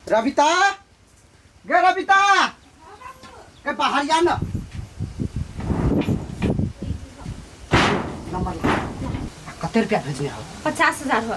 रविता गे रविता गे बाहर जा ना नंबर ला। आ, कते रुपया भेजने हो 50,000 हो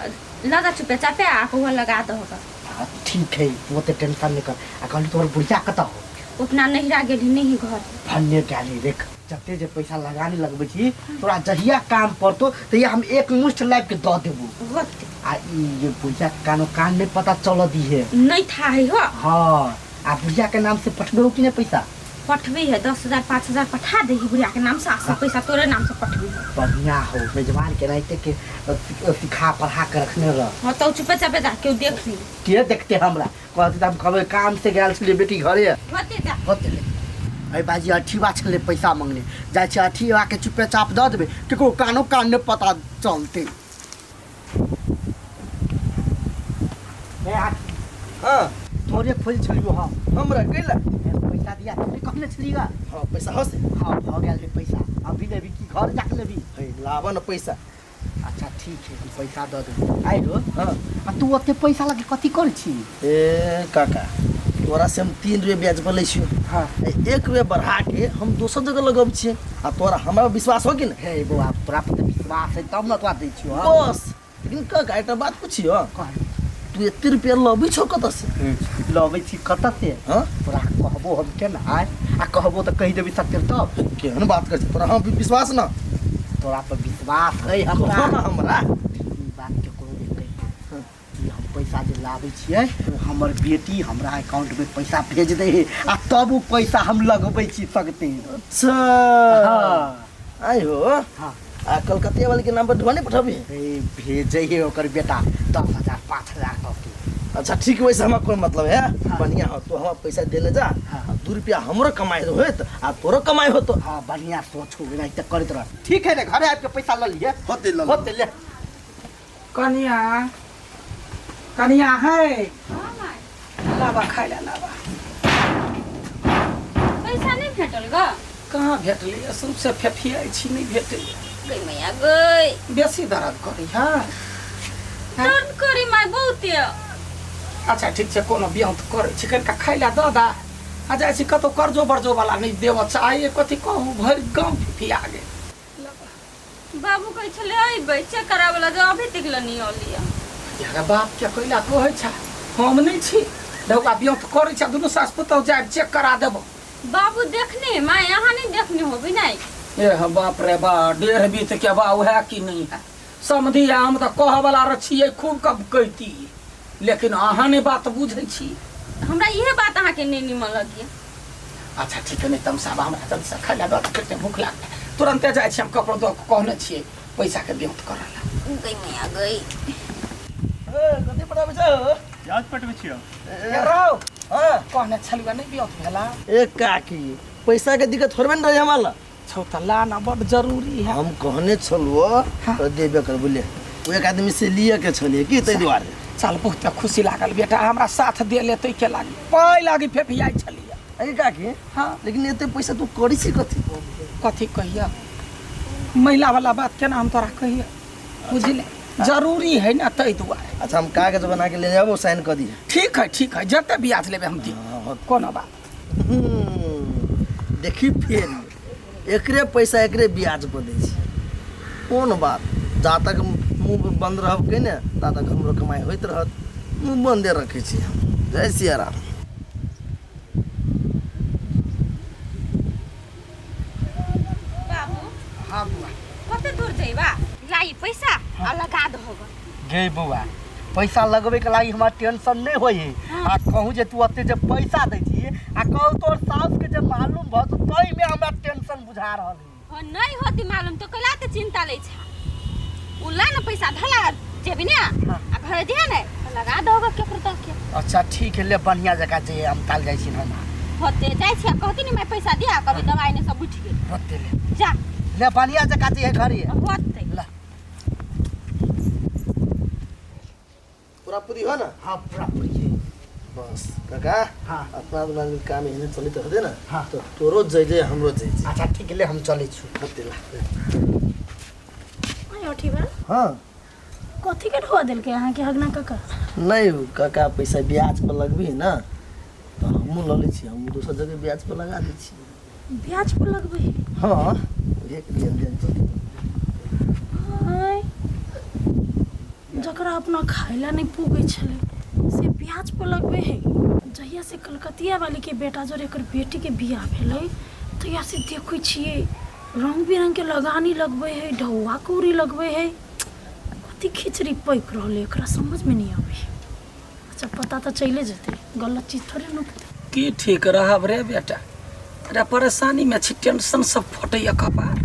लगा चुपे चापे आ हुआ लगा दो होगा हाँ, ठीक है वो तो टेंशन नहीं कर आ कहली तोहर बुढ़िया कतऽ हो उतना नहिरा गेली नहीं घर भन्ने गाली देख जते जे पैसा लगाने लगबै छी तोरा जहिया काम पड़तो तहिया हम एक मुश्त लाबि के दऽ देबो होते आ ई जे बुढ़िया के कानो कान नहीं पता चल दी है नहीं था है हो हाँ आ बुढ़िया के नाम से पठबे कि नहीं पैसा पठबी है 10,000 5,000 पठा दे बुढ़िया के नाम से आ सब पैसा तोरे नाम से पठबी है बढ़िया हो मेजबान के नाते के सिखा पढ़ा के रखने रह हाँ तो चुपे चापे जा केओ देख ली के देखते हमरा कहते तऽ हम कहबै काम से गेल छलियै बेटी घरे होते जा होते अरे बाजी अठीबा छलै पैसा मंगने जाइ छै अठीबा के चुपे चाप दऽ देबै ककरो कानो कान नहि पता चलतै ए, हाँ तोरे खोल छलियो हम हमरा कैला ए, पैसा दिया तोरे कहने छलिगा हाँ पैसा हो से हाँ भऽ गेल है पैसा अभी लेबी कि घर जाके लेबी है लाबऽ न पैसा अच्छा ठीक है हम पैसा दऽ देबै आइ रो हाँ आ तू ओते पैसा लगे कथी करै छी ए काका तोरा से हम 3 रुपये ब्याज पर लै छियो हाँ ए, 1 रुपये बढ़ा के हम दोसर जगह लगब छियै आ तोरा हमरा पर विश्वास हो कि नहीं हे बौआ तोरा पर तऽ विश्वास है तब ने तोरा दै छियो हम। बस लेकिन काका एकटा बात पुछियो कह तू एते रुपया लबै छौ कतऽ से लबै छी कतऽ से हाँ तोरा कहबो हम केना आय आ कहबो तऽ कहि देबी सत्य तब केहन बात करै छै तोरा हम विश्वास न तोरा पर विश्वास है हमरा कहो न हमरा ई बात केकरो नहि कहियै कि हम पैसा जे लाबै छियै हमर बेटी हमरा अकाउंटमे पैसा भेज दै है आ तब ओ पैसा हम लगबै छी सकते अच्छा हाँ आइ हो हाँ आ कलकतिया वाले के नाम पर ढुआ नहीं पठाबी ए, भेजै है ओकर बेटा 10,000 5,000 कऽ के अच्छा ठीक वैसे हमरा कोई मतलब है हाँ। बढ़िया हो तो हमरा पैसा देले जा हाँ। आ 2 रुपया हमरो कमाई होत आ तोरो कमाई होत हाँ बढ़िया सोच हो एनाहिते करैत रह ठीक है ने घरे आबि के पैसा लऽ लिहे होते ल होते ले कनिया कनिया है लाबा खाय ला लाबा पैसा नहीं भेटल ग कहाँ भेटलै सौंसे फेफियाइ छी नहि भेटै गई मैया गई बेसी दर्द करै है दर्द करी माय बहुते अच्छा ठीक छै कोनो ब्याह करै छी कनिका खाय ला दऽ दा आ जाइ छी कतहु कर्जो बर्जो वाला नहि देबऽ चाहैए कथी कहू भरि गाँव फिफिया गेल बाबू कहै छलै अयबै चेक कराबै लए जे अभी तक लए नहि अलियै अरे बाप के कैला कहै छ हम नहि छी ढौका ब्योंत करै छ दुनू सास पुतहु जायब चेक करा देबो बाबू देखने माय अहाँ नहि देखने होबै नहि ए ह बाप रे बा 1.5 बीत के बा उएह कि नहीं है समझी हम तऽ कहऽ वाला रह छियै खूब कब कहती लेकिन अहाँ नहि बात बुझै छी हमरा इहे बात अहाँके नहि निमन लगिए अच्छा ठीक है नहीं तमसाबा हमरा जल्दी से खाइ ला दऽ कते भूख लागल तुरंते जाइ छी हम ककरो दऽ कऽ कहने छियै पैसा के ब्योंत करऽ ला गई मैया गई ए, कथी पठाबै छौ प्याज पटबै छियौ ए, रौ हाँ कहने छलियै नहि ब्योंत भेला ए काकी पैसा के दिक्कत थोड़बे ने रहे हमरा ला छौ तऽ ला ना बड जरूरी है हम कहने छलुओ हाँ। तो देबे कर बोले ओ एक आदमी से लिए के छलिए की ताहि दुआरे चल बहुत खुशी लागल बेटा हमरा साथ देले तै के लागी पाइ लागी फेफियाइ छलियै अरे काकी हाँ लेकिन एते पैसा तू करी छी कथी कथी कहिया महिला वाला बात केना हम तोरा कहिया बुझले जरूरी है ना ताहि दुआरे अच्छा हम कागज बना के ले जाबो साइन कर दिहे ठीक है जते ब्याज लेबै हम दी हाँ, कोनो बात देखी फेर एकरे पैसा एकरे ब्याज पर दै छै कोन बात जा तक मुँह बंद रहब के ने ता तक हमरो कमाइ होइत रहत मुँह बंदे रखै छी हम जय सिया राम बाबू हाँ बुआ कते दूर जइबा लाई पैसा आ लगा दहो गे बौआ पैसा लगबे के लागी हमरा टेंशन नहीं होई है आ कहूँ जे तू ओते जे पैसा दै छी आ कहूँ तोर सास के जे मालूम भ तो तई में हमरा टेंशन बुझा रहल है हाँ नहीं होती मालूम तो कैला ते चिंता लै छा उ ला ना पैसा धला जेबी ने आ घरे दिया ने तो लगा दहो केकरो दऽ के अच्छा ठीक है ले बढ़िया जगह जे हम काल जाइ छी हम होते जाइ छी आ कहती ने मैं पैसा दिया कभी दवाई ने सब उठि गेल होते ले जा ले बढ़िया जगह जे है घरे होते ला पूरा पूरी हो ना हाँ पूरा पूरी है बस काका हाँ। अपना दुना आदमी काम एहने चलैत रहतै ने हाँ। तो तोरो जय जय हमरो जय जय अच्छा ठीक है ले हम चलै छी होते ला अठीबा हाँ कथी के ढोआ देलकै अहाँके हगना काका नहि काका पैसा ब्याज पर लगबी ने तऽ हमहूँ लऽ लै छी, हमहूँ दोसर जगह ब्याज पर लगा दै छी। ब्याज पर लगबै? हँ, एक लेन देन छै। आँय, जकरा अपना खाय लए नहि पुगै छलै से ब्याज पर लगबै है। जहिया से कलकतिया वाली के बेटा जोरे एकर बेटी के बियाह भेलै तहिया से देखै छियै रंग बिरंग के लगानी लगबै है, ढौआ कौड़ी लगबै है। कथी खिचड़ी पकि रहल है एकरा समझ में नहीं आबै है। अच्छा पता तऽ चलि जेतै, गलत चीज थोड़े ने। की ठीक रहब रे बेटा, रे परेशानी में छी, टेंशन सब फटैया कपार।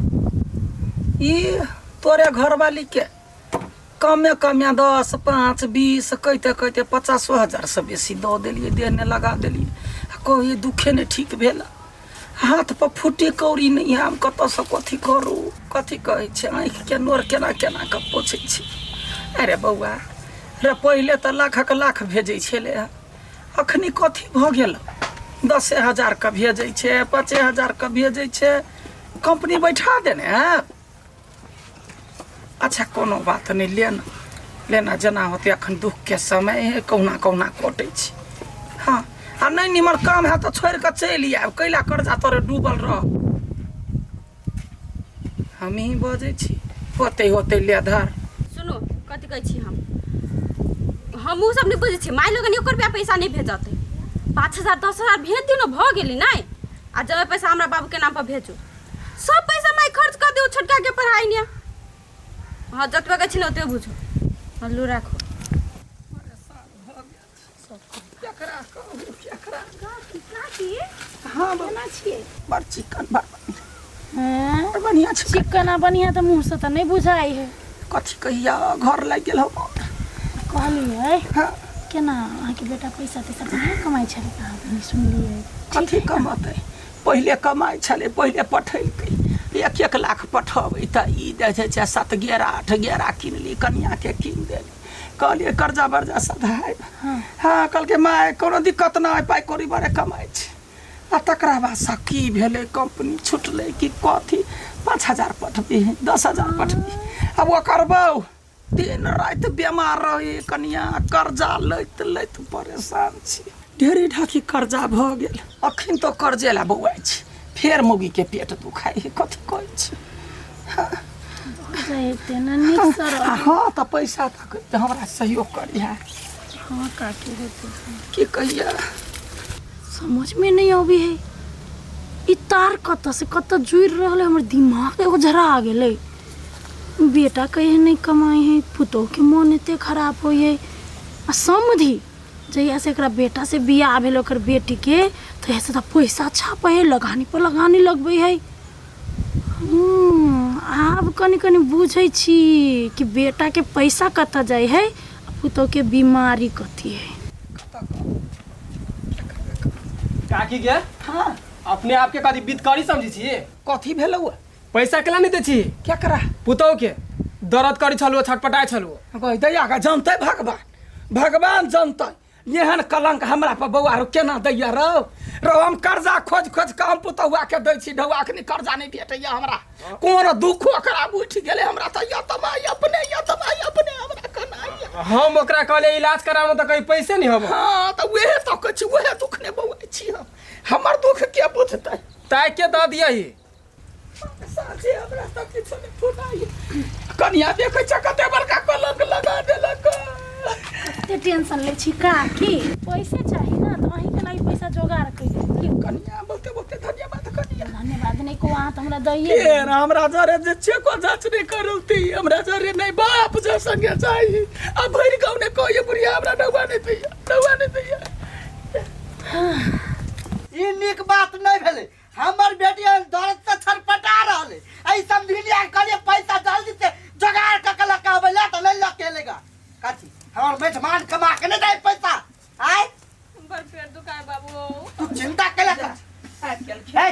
ई तोरे घरवाली के कमे कमे 10 5 20 कहते कहते 50,000 से बेसी दऽ देलियै, देह ने लगा देलियै, आ कही दुखे नहि ठीक भेल, हाथ पर फूटी कौड़ी नहि है, हम कतऽसँ कथी करू? कथी कहै छै, आँखिके नोर केना केना कऽ पोछै छी। अरे बौआ रे, पहिले तऽ लाखक लाख भेजै छलै हँ, अखनी कथी भऽ गेल? 10,000 के भेजै छै, 5,000 के भेजै छै, कंपनी बैठा देने है। अच्छा कोनो बात नहि, लेना लेना जेना होतै, अखन दुखके समय है, कहुना कहुना कटै छै। हँ, आ नहि निमन काम है तऽ छोड़ि कऽ चलि आयब, कैला कर्जा तोरे डूबल रह? हमही बजै छी, होतै होतै ले धर। सुनू, कथी कहै छी, हमहूँ सब नहि बुझै छी। माय लोगन एको रुपया पैसा नहि भेजत। 5,000 10,000 भेज दियौ ने, भऽ गेली नहि। आ जमा पैसा हमरा बाबूके नाम पर भेजू। सब पैसा माय खर्च कऽ दियौ छोटका के पढ़ाई ने। हाँ, जतबे कहै छी ने ओतबे बुझू। हँ, लू राखू। केकरा कहू, केकरा? काकी। हँ बौआ। केना छियै? बड़ चिकन, बड़ हैं? बड़ बढ़िआँ छै। चिकन आ बढ़िआँ तऽ मुँहसँ तऽ नहि बुझाइ है। कथी कहिया, घर लागि गेल हम। कहलियै हँ। केना अहाँके बेटा पैसा तैसा बढ़िआँ कमाइ छलै अहाँ कनि सुनलियै? कथी कमतै? पहिले कमाइ छलै, पहिले पठेलकै 1-1 लाख पठबै तऽ ई देखै छै 7 गेरा 8 गेरा किनली, कनियाके कीन देली। कहलियै कर्जा बर्जा सधायब। हँ, कहलकै माय कोनो दिक्कत नहि, पाइ कौड़ी बड़े कमाइ छै। आ तकरा बादसँ की भेलै, कंपनी छुटलै कि कथी, 5,000 पठबी, 10,000 पठबी। आब ओकर बहू दिन राति बेमार रही कनिया, कर्जा लैत लैत परेशान छी, ढेरी ढाकी कर्जा भऽ गेल। अखन तऽ कर्जे ला बौआइ छी, फेर मौगीके पेट दुखाइ है। कथी कहै छी? हेतै ने नीकसँ आ रहू। हँ, तऽ पैसा तऽ हमरा सहयोग करिहे। हँ काकी, हेतै। की कहिया? समझमे नहि अबै है ई तार कतऽ से कतऽ जुड़ि रहल है। हमर दिमाग एगो झरा गेलै। बेटा कहे नहि कमाइ है, पुतोहके मोन एते खराब होइ है, आ समधि जहियासँ एकरा बेटासँ बियाह भेल ओकर बेटीके तहियासँ तऽ पैसा छापै है, लगानी पर लगानी लगबै है। आब कनि कनि बुझै छी कि बेटाके पैसा कतऽ जाइ है आ पुतोहके बीमारी कथी है। काकी के। हँ। अपने आपके कथी वित्तकरी समझै छी? कथी भेलौ? पैसा केला नहि दै छी? केकरा? पुतहु के दर्द करै छलु, छटपटाइ छलु। गई दैया के जानतै भगवान, भगवान जानतै। एहन कलंक हमरा पर बौआ रो केना दैया? रौ रौ, हम कर्जा खोज खोज कऽ हम पुतहुआ के दै छी ढौआ। अखनी कर्जा नहि भेटैया हमरा, कोन दुख ओकरा उठि गेलै हमरा तऽ या तऽ माय अपने, या तऽ माय अपने हमरा कनाइया। हम ओकरा कहलियै इलाज कराबो तऽ कहीं पैसे नहि हबो। हँ, तऽ उएह तऽ कहै छी, उएह दुख ने बौआइ छी हम। हमर दुख के बुझतै? ताहि के दऽ दियही। साँझे हमरा तऽ किछो नहि फुराइ। कनिया देखै छ कते बड़का कलंक लगा देलक। कते टेंशन लै छी काकी? पैसे चाही ने तऽ अहीँके लागि पैसा जोगाड़ करि देब। कनिया, बहुते बहुते धन्यवाद कनिया। धन्यवाद नहि कहू, अहाँ तऽ हमरा दैए फेर हमरा जरे जे चेको जाँच नहि करौती, हमरा जरे नहि बाप जे संगे चाही। आ भरि गाँव ने कहिए बुढ़िया हमरा डौआ नहि दैया, डौआ नहि दैया। ई नीक बात नहि भेलै। हमर बेटी दर्द से छटपटा रहल है। एहि समझिलिया के कहलिए पैसा जल्दी से जोगाड़ कऽ के लऽ के अबै ला तऽ नहि लऽ के एलेगा। कथी हमर मेजमान कमा के नहि दै पैसा आय? बड़ पेट दुखाय बाबू। तू चिंता केला कर। आबि गेलखिन। ए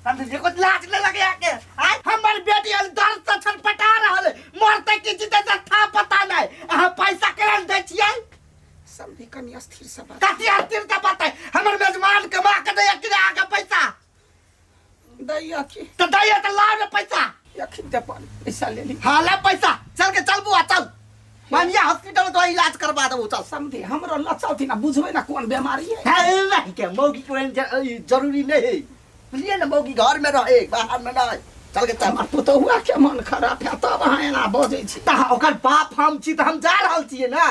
समझिलिया को लाज नहि लगे आके आय? हमर बेटी दर्द से छटपटा रहल है, मरते की जीते से था पता नहीं, अहाँ पैसा केना दै छियै? समझी कनि स्थिर से बात। कथी अस्थिर से पता? हमर मेजमान कमा के दैया कि नहि अहाँके पैसा? दैया की। तऽ दैया तऽ लाउ ने पैसा। अखन दे पानी पैसा ले ली। हाँ, ले पैसा, चल के चल बुआ, चल। बढ़िया हॉस्पिटल में तोरा इलाज करवा देबो चल। समझी हमरो लचौती ना बुझबै ना कोन बीमारी है। है नहीं के मौगी के ओहन जरूरी नहीं है, बुझलिए ना, मौगी घर में रहे बाहर में नहीं। चल के चल। हमर पुतहुआ के मन खराब है तब अहाँ एना बजै छी। तऽ ओकर बाप हम छी तऽ हम जा रहल छियै ना,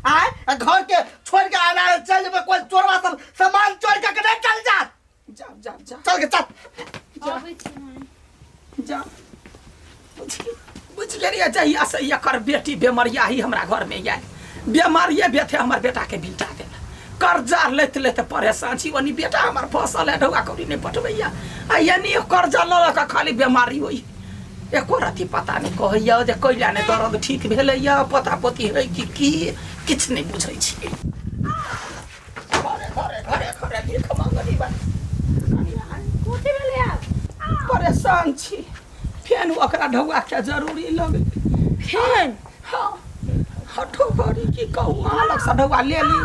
आय आ घर के छोड़ के आना चल जेबै, कोई चोरवा सब सामान चोर के नहीं चल जात। जाओ जाओ जाओ चल के चल। अबै छी माय। जाओ। बुझ गेलियै, जहिया से एकर बेटी बेमरिया ही हमरा घर में आयल, बेमारिये बेथे हमर बेटा के बिलटा देल, कर्जा लैत लैत परेशान छी। ओनी बेटा हमर फसल है, ढौआ कौड़ी नहीं पटबैया, आ एनी कर्जा लऽ लऽ कऽ खाली बेमारी होइ, एको रति पता नहीं कहैया जे कैला नहि दर्द ठीक भेलैया, पता पति है कि की किछु नहि बुझै छी। घरे घरे घरे घरे भीख मंगनी बा। कथी भेलै आब? परेशान छी, फेन ओकरा ढौआ के जरूरी लगै। फेन? हाँ, हठो करी की कहू, अहाँ लगसँ ढौआ ले ली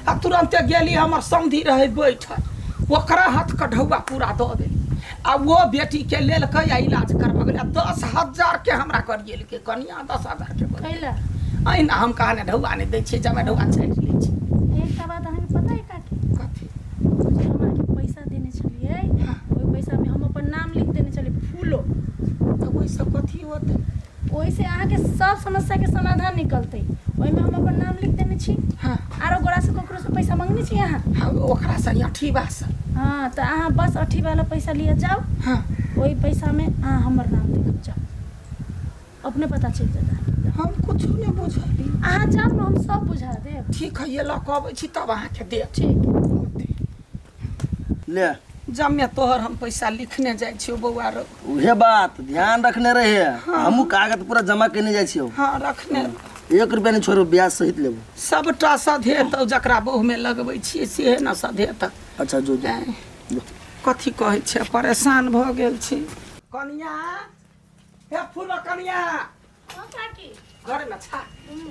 आ तुरन्ते गेली, हमर समधि रहै बैठल, ओकरा हाथके ढौआ पूरा दऽ देली आ ओ बेटीके लेलकै आ इलाज करबऽ गेलै। 10,000 के हमरा करिएलकै कनिया, 10,000 के कैला? अहिना हम कहने ढौआ नहि दै छियै, जमे ढौआ छाँटि लै छी। एकटा बात अहाँके पता है काकी? कथी? जे हम अहाँके पैसा देने छलियै ओहि पैसामे हम अपन नाम लिख देने छलियै फूलो। तऽ ओहिसँ कथी होतै? ओहिसँ अहाँके सब समस्याके समाधान निकलतै। ओहिमे हम अपन नाम लिख देने छी। हाँ। आरो गोरासँ ककरोसँ पैसा मंगने छी अहाँ? हाँ, ओकरासँ अठीबासँ। हाँ, तऽ अहाँ बस अठीवाला पैसा लिअ जाउ। हाँ। ओहि पैसामे अहाँ हमर नाम लिखब जाउ, अपने पता चलि जायत अहाँके। हम कुछो नहि बुझली। अहाँ जाउ ने, हम सब बुझा देब। ठीक है, ये लऽ कऽ अबै छी तब अहाँके देब। ठीक। ले जमे तोहर हम पैसा लिखने जाइ छियौ बौआ रौ। उहे बात ध्यान रखने रहे, हमहूँ कागज पूरा जमा केने जाइ छियौ। हाँ रखने। 1 रुपया नहीं छोड़ो, ब्याज सहित लेबो। सबटा सधेतौ, जकरा बहुमे लगबै छियै सेहे ने सधेतौ। अच्छा जो जो। कथी कहै छै, परेशान भऽ गेल छी। कनिया, हे फूल कनिया। हाँ काकी। घर में छा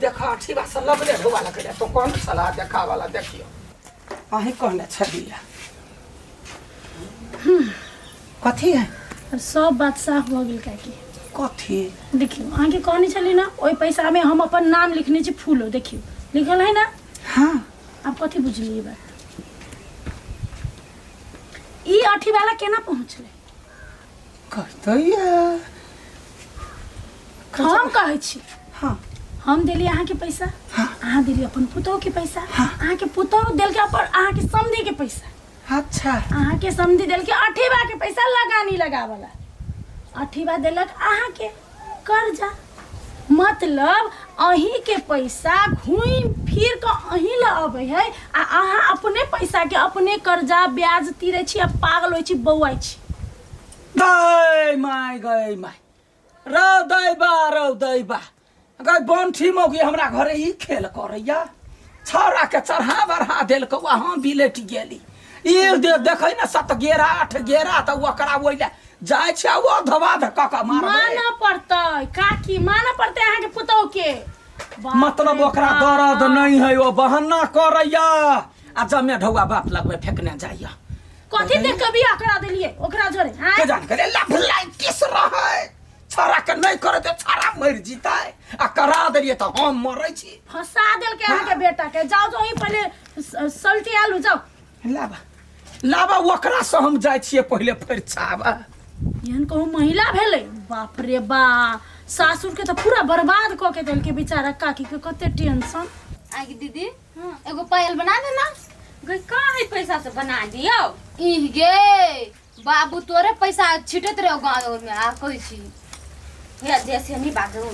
देख, अठीबा से लगले ढौआ लगले तो कौन छला देखा वाला देखियो, अहीं कहने छलियै। कथी है? अब सब बात साफ भऽ गेल काकी। कथी? देखियौ अहाँके कहने छली ने ओहि पैसामे हम अपन नाम लिखने छी फूलो, देखियौ लिखल है ना? हाँ। आब कथी बुझलियै बात? ई अठी वाला केना पहुँचलै? कहतै हम कहै छी। हाँ। हम देली अहाँके पैसा। हाँ। अहाँ देली अपन पुतोहके पैसा। हाँ। अहाँके पुतोह देलकै अपन अहाँके समधिके पैसा। अच्छा। अहाँके समधि देलकै अठीबा के पैसा लगानी लगावला, अठीबा देलक अहाँके कर्जा, मतलब अहीं के पैसा घूमि फिर कऽ अहीं लए अबै है आ अहाँ अपने पैसा के अपने कर्जा ब्याज तीरै छी आ पागल होइ छी बौआइ छी। गै my, गै my, रौ दैबा, रौ दैबा, गै बंठी मौगी हमरा घरे ई खेल करैया, छौड़ा के चढ़ा बढ़ा देलकौ आ हम बिलटि गेली। ई देखै ने 7 गेरा 8 गेरा तऽ ओकरा ओहि लए जाइ छै आ ओ धबा धक्का कऽ मारबै। मानऽ पड़तै काकी, मानऽ पड़तै अहाँके पुतोह के। बाप मतलब रे ओकरा बाप। दर्द नहीं है, ओ बहाना करैया आ जमे ढौआ बाप लगबै फेकने जाइया। कथी देख के बियाह करा देलियै ओकरा जोरे? आँय? के जान करे लफलाइटिस रहै, छौड़ा के नहीं करे तऽ छौड़ा मरि जीतै आ करा देलियै तऽ हम मरै छी। फंसा देलकै अहाँके बेटा के। जाउ जाउ ही पहिले सल्टी आलू जाउ। लाबा लाबा, ओकरा से हम जाइ छियै पहिले फरिछाबा। एहन कहूँ महिला भेलै, बाप रे बा, सासुर के तऽ पूरा बर्बाद कऽ के देलकै बेचारा काकी के, कते टेंशन। आगे दीदी एगो पायल बना देना। गई कहाँ है पैसा से बना दियो? इह गे बाबू तोरे पैसा छिटैत रहो गाँव में आ कहै छी। हे जैसे नहीं बाजू।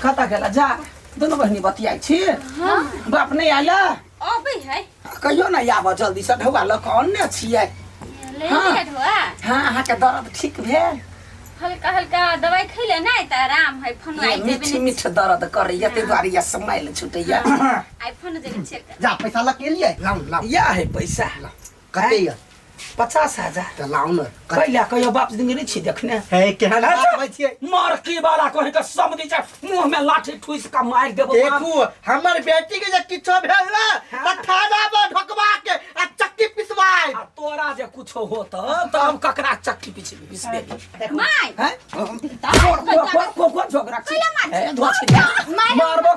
कतऽ गेला? जा दुनू बहिनी बतियाइ छी। बाप नहि आयल? अबै है। कहियो नहि आबऽ जल्दी से, ढौआ लऽ कऽ अनने छियै। ले हाँ। लिअ ढौआ। हाँ, अहाँके दर्द ठीक भेल? हल्का हल्का दवाई खैले नहीं त आराम है। फोन आई मीठ जेबे मीठ दर्द करैया ताहि दुआरे या स्माइल छूटैया। आई फोन जेबे चेक कर। जा पैसा लऽ के एलियै? लाउ लाउ। या है पैसा। कते यऽ? 50,000। तऽ लाउ ने। कैला कहियो बाप जिंदगी नहि छी देखने। हे केहन बात होइ छियै? मरकी वाला कहि के समझी छै मुंह में लाठी ठुसि के मारि देबो। देखू हमर बेटी के जे किछो भेल ने तऽ थाना पर ढोकबा के आ चक्की पिसवाय। आ तोरा जे कुछो होत तऽ हम ककरा चक्की पिछबी पिसबे? My हैं? को को को झगड़ा छी? हे, धो छी। मारबो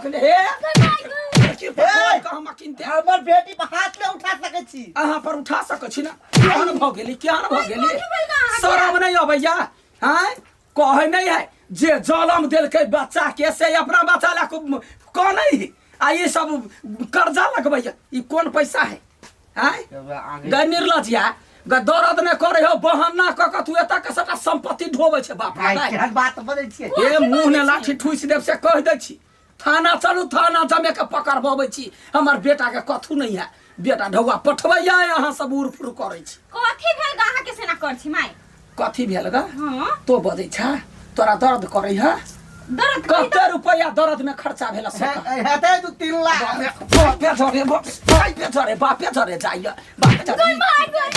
बेटी पर हाथ नहि उठा सकै छी। अहाँ पर उठा सकै छी ने? केहन भऽ गेली, केहन भऽ गेली? शरम नहि अबैया? आँय, कहै नहि है जे जलम देलकै बच्चा के से अपना बच्चा लए कनै है, आ ई सब कर्जा लगबैया। ई कोन पैसा है? आँय गै निर्लजिया गै, दर्द नहि करै हो, बहाना कऽ कऽ तू एतऽ के सबटा सम्पत्ति ढोबै छै बाप आइ रे। केहन बात बजै छियै? ए मुँह ने लाठी ठूसि देब से कहि दै छी। थाना चलू, थाना जमे के पकड़बबै छी। हमर बेटा के कथू नहीं है, बेटा ढौआ पठबैया, अहाँ सब उड़ फुड़ करै छी। कथी भेल गा अहाँ के सेना कर छी माय? कथी भेल गा? हाँ। तो बजै छ, तोरा दर्द करै है? दर्द करै। कते रुपैआ दर्द में खर्चा भेल से कह। हेतै 2-3 लाख। बापे झरे, बापे झरे, बापे झरे जाइए, बापे झरे।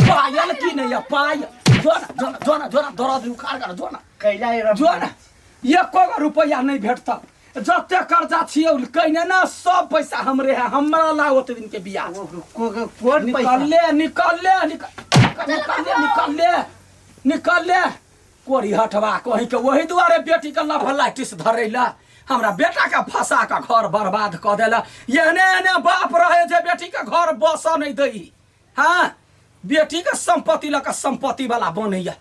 पायल की नहीं है पायल? जो ना, जो ना, जो ना, जो ना, दर्द उखाड़ कर जो ना। कैला एगो जो ना, एको गो रुपैआ नहीं भेटत। जते कर्जा छियै कहिने ना, सब पैसा हमरे है, हमरा ला ओते दिन के बियाज। कोन पैसा? निकल ले, निकल ले, निकल निकल ले, निकल ले, निकल ले। कोरी हटवा कहीं के, वही दुआरे बेटी के लफलाइटिस धरैला, हमरा बेटा के फंसा के घर बर्बाद कऽ देला। एहने एहने बाप रहे जे बेटी के घर बसऽ नहीं दै। हाँ, बेटी के संपत्ति लऽ कऽ संपत्ति वाला बनैया।